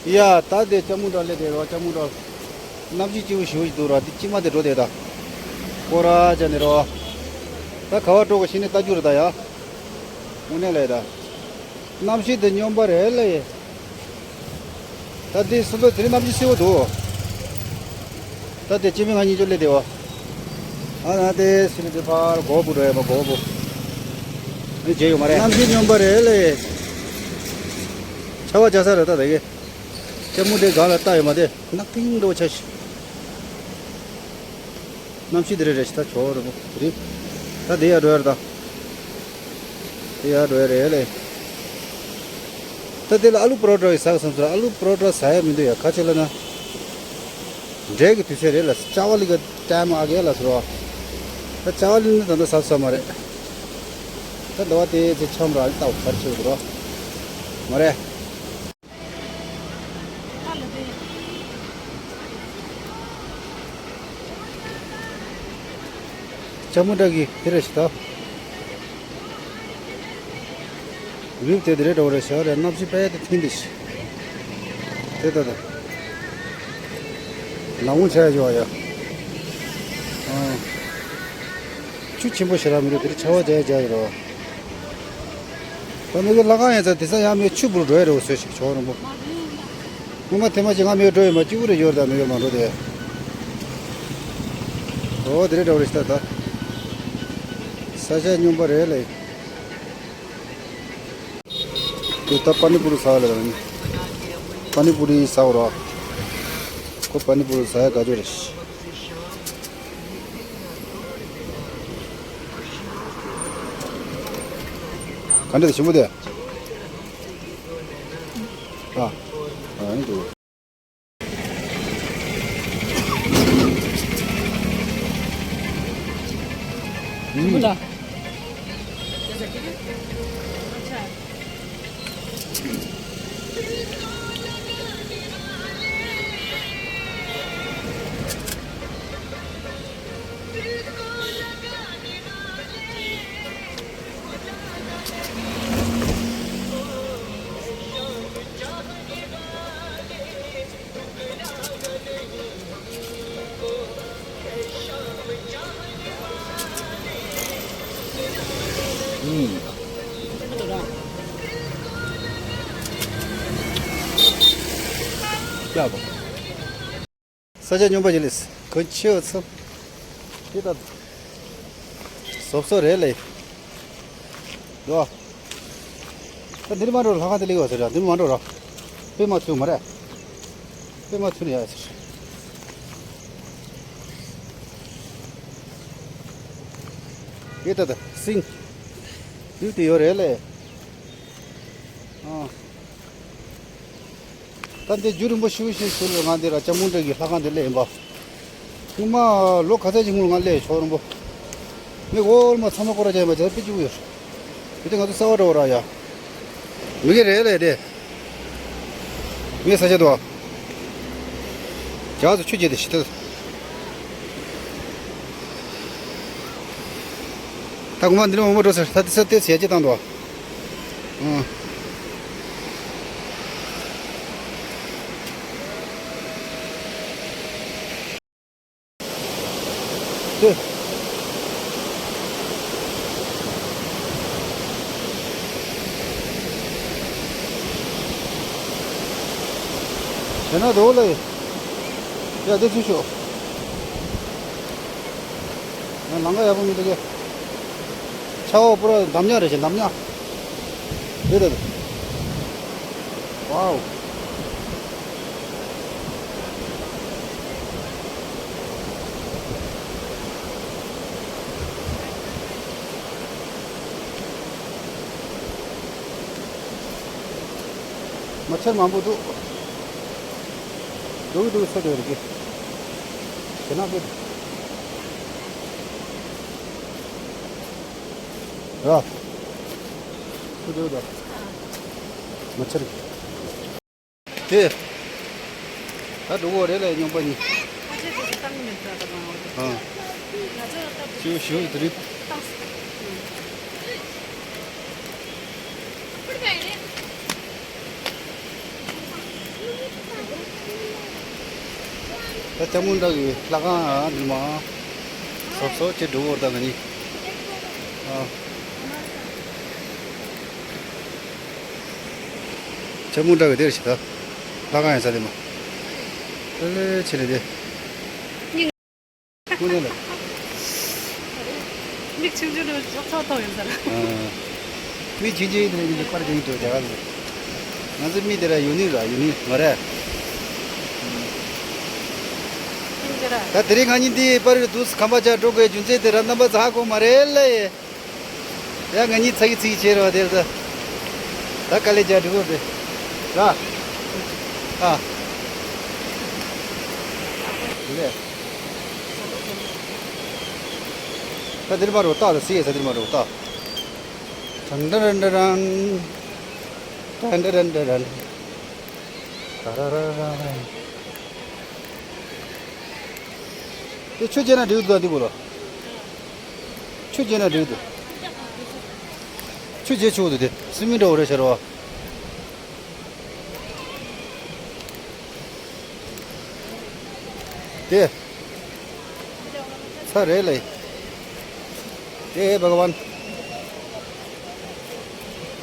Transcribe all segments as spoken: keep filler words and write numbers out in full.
ཡ། ད་དེ་ལྕགས་མོ་འདྲ་སླེབས་བསྡད་རོ། ལྕགས་མོ་འདྲ། གནམ་གཤིས་སྐྱིད་པོ་ཞེ་པོ་ཞིག་འདུག་ར། དེ་སྐྱིད་མ་དེ་འགྲོ་བསྡད་ད། སྐོར་ར་བྱས་ནས་རོ། ད་ག་བ་འགྲོ་དགོས་ཤེས་ནས་ལྟ་རྒྱུ་རེད་ད་ཡ། དངོས་གནས་ལས་ད། གནམ་གཤིས་དེ་སྙོམས་པ་རེད་ལས། ད་དེ་སོ་སོ་དེ་རིང་གནམ་གཤིས་བསིལ་པོ་འདུག་ད་དེ་སྐྱེ་དམན་ང་གཉིས་ཆོ་སླེབས་བསྡད་བ། ཨ་ན་དེ་སི་ལི་དེ་ཕར་སྒོ་བུ་འགྲོ་ཡ་མ་སྒོ་བུ། ཨེ་བརྗེད་ཡོད་མ་རེད། གནམ་གཤིས་སྙོམས་པ་རེད་ལས། ཆར་པ་རྒྱག་ས་རེད་ད་དེ་གི། ལྕགས་མོ་དེ་སྒང་ལ་ལྟ་ཡོད་མ་དེ་ནག་ཐིང་འགྲོ་ཆ་ཤི། གནམ་གཤིས་དེ་རེད་རེད་ཤི་ད་ཆོག་རེད་པོ་དེ་རིང་། ད་དེ་ཡར་འགྲོ་ཡ་རེད་ད། དེ་ཡར་འགྲོ་ཡ་རེད་ལས། ད་དེ་ལ་ཨ་ལུ་པ་རོ་ཊ་ཡི་ཟ་གི་བསམ་ཚུལ་ཨ་ལུ་པ་རོ་ཊ་ཟ་ཡ་མི་འདུག་ཡ། ག་ཅི་ལ་ན། འབྲས་ཀྱི་དུས་ཚོད་རེད་ལ་ཅ་ཝ་ལི་ག་ཊེམ་ཨ་གེ་ལ་ཟེར་བ། ད་ཅ་ཝ་ལི་ནི་ད་ལྟ་ཟ་ས་མ་རེད། ད་ཟླ་བ་དེ་ཚེ་འཆམ་ར་ཨ་ལི་ཏའུ་གར་ཆེ་བ་འདུག་རོ། མ་རེད། ལྕགས་མོ་འདྲ་གི་དེ་རེད་ཤི་ད། རིབ་དེ་དེ་རེད་འདྲ་བོ་རེད་ཤག་རེད། གནམ་གཤིས་དཔེ་དེ་ཐིང་དེ་ཤི། དེ་ད་ད། ནག་མོ་ཆ་ཡ་ཞོ་ཡ། ཨ། ཆུ་ཆེན་པོ་ཞེ་དྲག་མི་འདུག་དེ་རིང་ཆར་པ་རྒྱག་རྒྱག་ཡོད་རོ། ད་མི་གི་ལྷ་ཁང་ཡན་ཚ་དེ་ས་ཡང་མི་ཆུ་བུར་འགྲོ་ཡ་རེད་བཟོས་ཤིག་ཆོག་རིང་པོ། སྔོན་མ་ཐེངས་མ་གཅིག་ང་མི་འགྲོ་ཡོད་མ་གཅིག་པུ་རེ་ཡོད་ད་མི་གི་མ་འགྲོ་དེ། འོ་དེ་རེད་འདྲ་བོ་རེད་ཤི་ད་ད། ས་ཆ་སྙོམས་པ་རེད་ལས། དེ་ད་པ་ནི་པུ་རི་ཟ་བ་ལ་ར་ནི། པ་ནི་པུ་རི་ཟ་བ་ར། ཁོ་པ་ནི་པུ་རི་ཟ་ཡ་དགའ་ཅོ་རེད། ག་འདྲ་དེ་ཞིམ་པོ་དེ། ཨ། ཨ་ནི་འདུག་ཡག་པོ། ས་ཆ་སྙོམས་པ་ཅིག་ལས་གོན་ཆེ་བ་ཚོ། དེ་ལྟར་བཟོ་བཟོ་རེད་ལས། འདུག་ད་འདིར་མ་འགྲོ་ལྷ་ཁང་དེ་ལེགས་བ་ཟེར་ར་འདིར་མ་འགྲོ་ར། དཔེ་མ་ཚུད་མ་རེད། དཔེ་མ་ཚུད་ཡ་ཟེར། དེ་ལྟར་སིང་། འདིར་དེ་ཡོད་རེད་ལས། ཨ། ད་འདི་རྒྱུན་རིང་པོ་ཞིག་ཞིག་ཞུ་ལ་ང་འདི་ར་ལྕགས་མོ་འདྲ་གི་ལྷ་ཁང་འདི་སླེབས་ཡིན་པ། སྔོན་མ་ལོ་ག་ཚད་ཅིག་སྔོན་ང་སླེབས་ཆོག་རིང་པོ། མི་འོལ་མ་ཚང་མ་སྐོར་ར་བྱས་མ་བྱས་པི་ཅིག་ཡོད། དེ་ང་ཚོ་གསར་པ་འདྲ་བོ་ར་ཡ། མི་གི་རེད་ལས་དེ། ངའི་ས་ཆ་དུ། རྒྱ་ཚོ་ཆུ་རྐྱལ་དེ་ཞི་ཐུ། ད་ངོ་མ་འདི་ནས་འོང་མ་འགྲོ་ཟེར་ད་དེ་ས་དེ་ཟས་ཅི་བཏང་འདུག་ཨང་། དེ། དེ་ན་རོ་ལེ། ཡ་དེ་ཚུལ་ཤོག་ཡང་ལང་ཀ་ཡག་པོ་མི་འདུག་གས། ཆ་བོ་པུ་ར་འདམ་ཉག་རེད་ཅེ་འདམ་ཉག་དེ་རེད། ཝའོ། མ་ཆར་མང་པོ་འདུག་འདུག་འདུག་ས་དེ་རེད་གི། དེ་ན་གི། ར། ཁུ་འདུག་ད། མ་ཆར་གི། དེ། ད་འགྲོ་གི་རེད་ལ་སྨྱོན་པ་གཉིས། ཨ། ཞིའུ་ཞིའུ་དེ་རིང་། ད་ལྕམ་མོ་འདྲ་གི་ལྷ་ཁང་ཨ་འདི་མ། སོབ་སོབ་ཅེ་འགྲོ་བོར་ད་ང་ནི། ཨ། ལྕམ་མོ་འདྲ་གི་དེར་ཞིག་ད། ལྷ་ཁང་ཡིན་ས་དེ་མ། ཨེ་ལེ་ཆེ་ལེ་དེ། སྐུ་ཉིད་ལ། མིག་ཆུང་ཆུང་དུ་ཚོགས་ཚོགས་ཐོག་ཡོད་ཟེར། ཨ། མི་ཆུང་ཆུང་དེ་ཡིན་པར་ཅན་དུ་རྒྱ་གར་ལ། ང་ཚོ་མི་དེ་ར་ཡུ་ནི་ར་ཡུ་ནི་མ་རེད། ཡིན་ཟེར། ད་དེ་རིང་ང་གཉིས་འདི་པར་དུས་ཁམས་པ་ཅག་འགྲོ་དགོས་རྒྱུ་མཚན་དེ་ར་རྣམ་པ་ཚ་གོ་མ་རེད་ལ་ཡེ། ཡ་ང་གཉིས་ཚ་གི་ཚིག་བྱེད་རོགས་དེ་ལ་ད། ད་དཀའ་ལས་རྒྱག་འགྲོ་དགོས་པས། ར། ཨ། ལེ། ད་འདིར་མ་རུ་ལྟ་ད་སི་ཡེ་ས་འདིར་མ་རུ་ལྟ། ཏན་ཏན་ཏན་ཏན། ཏན་ཏན་ཏན་ཏན། ཏ་ར་ར་ར་ར། དེ་ཆུ་རྐྱལ་ན་འགྲིག་འདུག་ད་འདི་གོ་ལ། ཆུ་རྐྱལ་ན་འགྲིག་འདུག་ཆུ་རྐྱལ་ཆུ་འདུག་དེ་སི་མི་འདྲ་བོ་རེད་ཤར་བ། དེ། ཚ་རེད་ལེ། ཨེ་བྷ་ག་ཝཱན།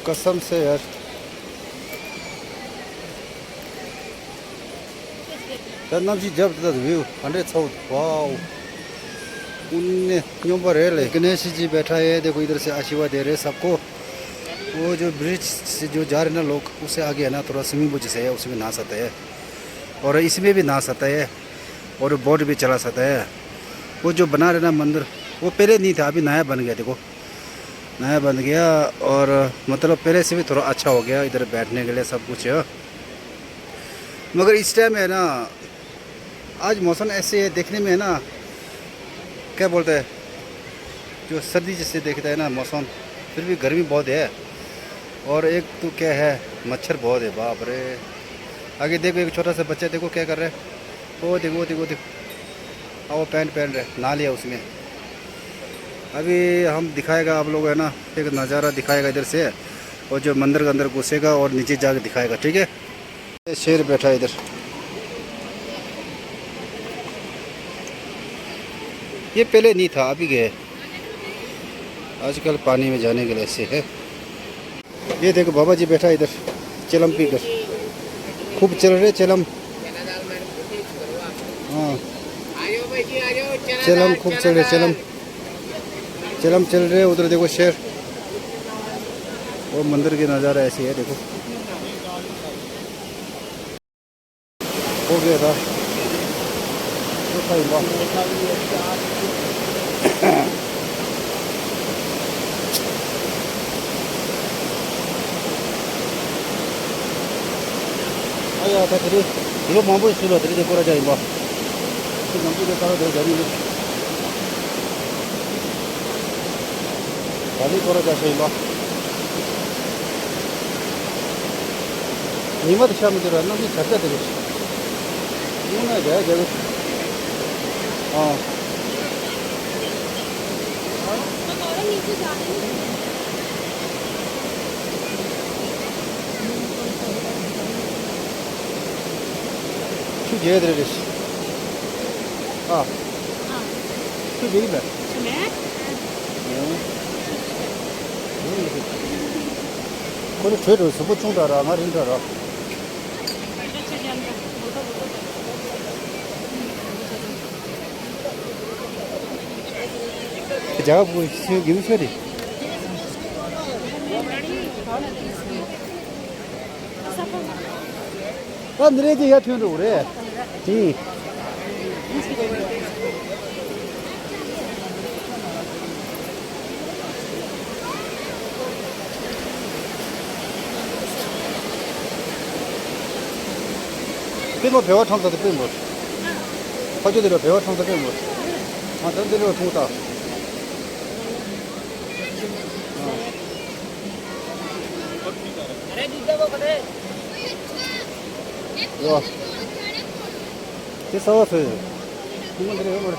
ཀ་སམ་སེ་ཡར། ད་གནམ་གཤིས་རྒྱབ་དེ་ད་ཝིའུ་ག་འདྲས་ཚ་བོ་འདུག་ཝའོ། དངོས་གནས་སྙོམས་པ་རེད་ལེ། गणेश जी बैठा है, देखो इधर से आशीर्वाद दे रहे सबको। वो जो ब्रिज से जो जा रहे ना लोग, उससे आगे है ना, थोड़ा स्विमिंग पूल जैसे है, उसमें नहा सकते हैं। और इसमें भी नहा सकते हैं। और बोट भी चला सकता है। वो जो बना रहे ना मंदिर, वो पहले नहीं था, अभी नया बन गया। देखो, नया बन गया और मतलब पहले से भी थोड़ा अच्छा हो गया इधर बैठने के लिए सब कुछ है। मगर इस टाइम है ना, आज मौसम ऐसे है, देखने में है ना, क्या बोलते हैं, जो सर्दी जैसे दिखता है ना मौसम, फिर भी गर्मी बहुत है। और एक तो क्या है, मच्छर बहुत है, बाप रे। आगे देखो, एक छोटा सा बच्चा देखो क्या कर रहा है, वो देखो, वो देखो, वो देखो। हाँ, वो पैंट पहन रहे, नहा लिया उसमें। अभी हम दिखाएगा आप लोग, है ना, एक नज़ारा दिखाएगा इधर से, और जो मंदिर के अंदर घुसेगा और नीचे जाके दिखाएगा, ठीक है। शेर बैठा है इधर। ये पहले नहीं था, अभी गए। आजकल पानी में जाने के लिए ऐसे है। ये देखो, बाबा जी बैठा है इधर, चिलम पीकर। खूब चल रहे चिलम। हाँ, चिलम खूब चल रहे, चिलम। चिलम चल रहे, उधर देखो शेर। वो मंदिर की नज़ारा ऐसी है, देखो। हो गया था। तो खाई बा। ཨ་ཡ་ད་དེ་རེད། དེ་ལོ་མང་པོ་ཞིག་ལ་དེ་རེད་དེ་སྐོར་ར་རྒྱག་ཡིན་པ། ཁྱེད་ནམ་རྒྱུན་དེ་ལྟ་ར་དེ་རྒྱག་ཡིན་ལེ། ད་ལི་སྐོར་ར་རྒྱག་ཤེས་ཡིན་པ། ཉི་མ་དེ་ཤར་མི་འདུག་ར། གནམ་གཤིས་གྲབས་ཆག་དེ་རེད། སྔོན་ན་རྒྱག་རྒྱག་གི། ཨ། ཆུ་རྒྱས་དེ་རེད། ཨ། ཆུ་རྒྱས་ཡིན་པས། ཁོ་ནི་བྲོས་འགྲོ་གཟུགས་པོ་ཆུང་དྲགས་ར། ང་རིང་དྲགས་ར། རྒྱ་གར་བུ་ཤོད་དགེ་བུ་ཤོད་དེ། ད་འདི་རེད་དེ་ཡར་ཐོན་འགྲོ་གི་རེད། དེ། པད་མ་བེ་བ་ཁྲང་ས་དེ་པད་མ། ཕ་ཆོས་དེ་ལ་བེ་བ་ཁྲང་ས་པད་མ། ང་ད་འདི་ལ་ཐུང་ད། ཡ། དེ་ས་བ་ཚོས། ཁུངས་མ་འདི་རེད་ཡོད་མ་རེད།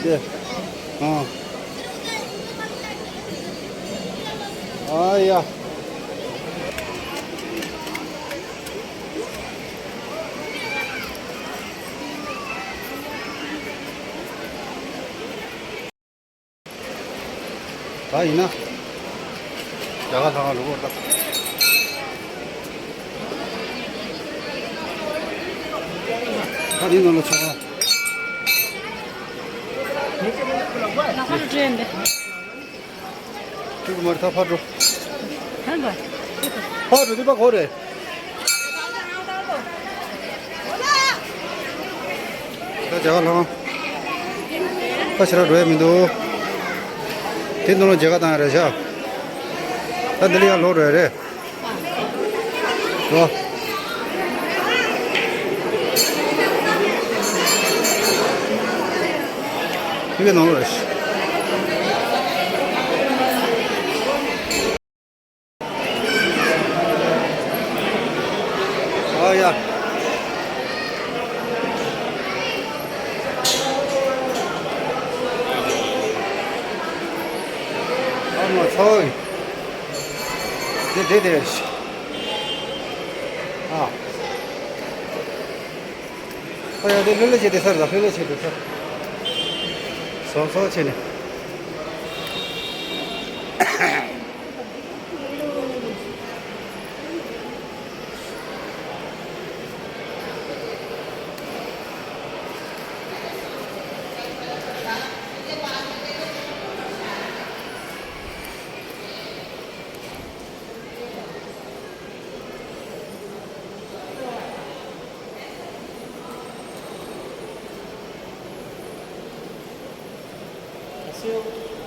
དེ། ཨ། ཨ་ཡ། ད་ཡིན་ན། རྒྱ་གར་ལྷ་ཁང་རུ་བོར་ད། ད་ནི་ནང་ལ་ཆོག་ཨ། ལྷ་ཁང་དྲན་འདི། ཅིག་མར་ད་ཕར་འགྲོ། ཧན་པ། ཕར་འགྲོ་འདི་པ་གོ་རེད། ད་རྒྱ་གར་ལྷ་ཁང་། ད་ཕྱི་ར་འགྲོ་ཡ་མི་འདུག་དེ་ནང་ལ་མཇལ་ཁ་བཏང་ཡ་རེད་ཤག་ད་འདི་ལ་ཡར་ལོག་འགྲོ་ཡ་རེད། འགྲོ། དེ་གའི་ནང་ལོགས་རེད་ཤག་ཨ་ཡ། ཨ་མ་ཚོ། དེ་དེ་དེ། ཨ། ཨ་ཡ་དེ་ལྷོད་ལྷོད་བྱས་དེ་སར་ལ་ལྷོད་ལྷོད་བྱས་དེ་སར། སོ་སོ་བྱས་ནས།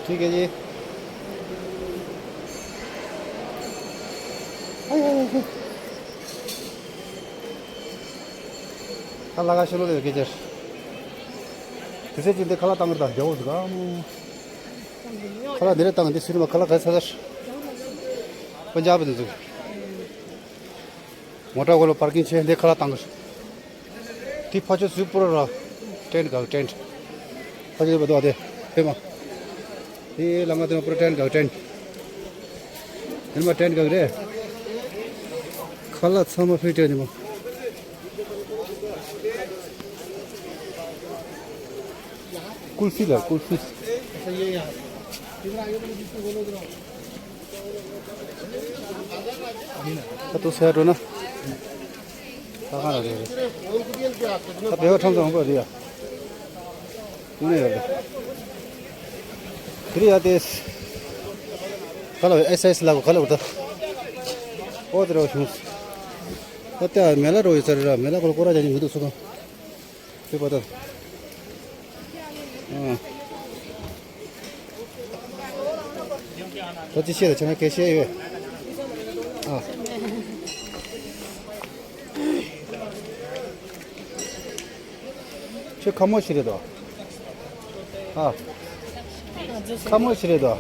ठीक है जी। ཁ་ལག་ཁ་ཤོ་ལོ་ལེ་གེ་ཅར། དེ་ཚེ་ཅི་འདི་ཁ་ལག་བཏང་གི་རེད་ད་རྒྱ་བོ་ཟིག་ག་མོ། ཁ་ལག་འདི་རེད་བཏང་འདི་སུ་རེད་མ་ཁ་ལག་ག་ས་ས། པན་ཇབ་འདི་ཟིག་མོ་ཊ་གོ་ལོ་པར་ཀིང་ཆེ་འདི་ཁ་ལག་བཏང་གི། དེ་ཕ་ཆོ་སུ་པོ་ར། ཏྲེན་ག་ཏྲེན། ཕ་ཆོ་བ་དོ་དེ་ཕེ་མ། དེ་ལ་ང་དེ་པོ་ཏྲེན་ག་ཏྲེན། དེ་མ་ཏྲེན་ག་རེད། ཁ་ལག་ཚང་མ་ཕེ་ཏྲེན་ནི་མ། ཀུལ་ཕི་ལ་ཀུལ་ཕི། ད་དུ་སེ་འགྲོ་ན། ད་གང་ལ་རེད། ད་བེ་བ་ཁྲམ་ཚང་པ་རེད་ཡ། དངོས་གནས་ཡོད་རེད། དེ་རེད་ཡ་དེ། ག་ལ་ཨེ་སི་ཨེ་སི་ལ་ག་ལ་འུ་ད། ཨོ་དེ་རོ་བྱུང་། ད་ལྟ་མེ་ལ་རོ་ཡོད་ས་རེད་ར་མེ་ལ་ཁོ་ལ་སྐོར་ར་བྱ་ཉི་མི་འདུག་སུ་གང་། དེ་པ་ད། ཨ། ད་ཅི་བཤད་ད་ཆ་ན་སྐད་བཤད་ཡོད། ཨ། ཁྱོད་ཁ་མོ་ཞིག་རེད་དོ། ཨ། ཁ་མོ་ཞིག་རེད་དོ།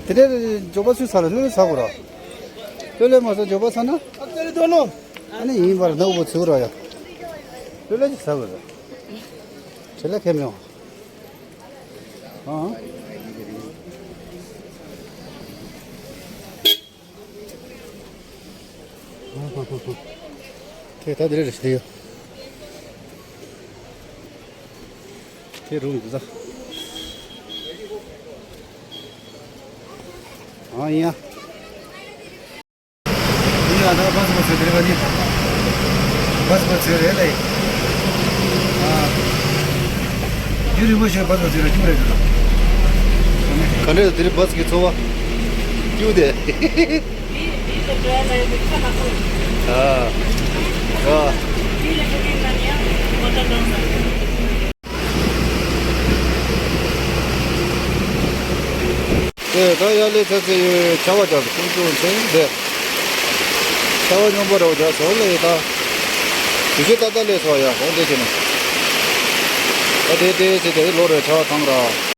དེ་འདྲའི་འབྱོར་པ་སུས་ཟ་ལ་ལྷོད་ལྷོད་ཟ་དགོས་ར། ལྷོད་ལྷོད་མ་ཟ་འབྱོར་པ་ཟ་ན། ཨ་ནི་ཡིན་པར་ནག་པོ་ཚིག་ར་ཡ། ལྷོད་ལྷོད་ཅིག་ཟ་དགོས་ར། བྲེལ་ལ་ཁེམ་ཡོང་། ཨང་། དེ་ད་དེ་རེད་ཞིག་ཡོད། དེ་རུང་འདི་ཚ། ཨང་ཡ། ཡིན་ལ་ད་བ་སི་བ་སི་དེ་རེད་ག་ནི། བ་སི་བ་སི་རེད་ལེ། ཨ། ཡུན་རིང་པོ་ཞིག་བ་སི་བ་སི་རེད་ཁྱུག་རེད་འདུག་ག་འདྲས་དེ་རིང་བ་སི་གི་འཚོ་བ། ཁྱུག་དེ། ཨ། ཨ། དེ་ད་ཡར་ལས་ཚ་ཚེ་ཡོད་ཆར་པ་རྒྱབ་སུམ་ཅུ་ཚེ་འདི། ཆར་པ་སྙོམས་པོ་རེ་བ་རྒྱབ་སོང་ལས་ད། དུས་ཚོད་ཏག་ཏག་ལས་སོང་ཡ་འོང་དེ་བྱས་ནས། ད་དེ་དེ་ཚེ་དེ་ལོ་རེ་ཆར་པ་བཏང་ར།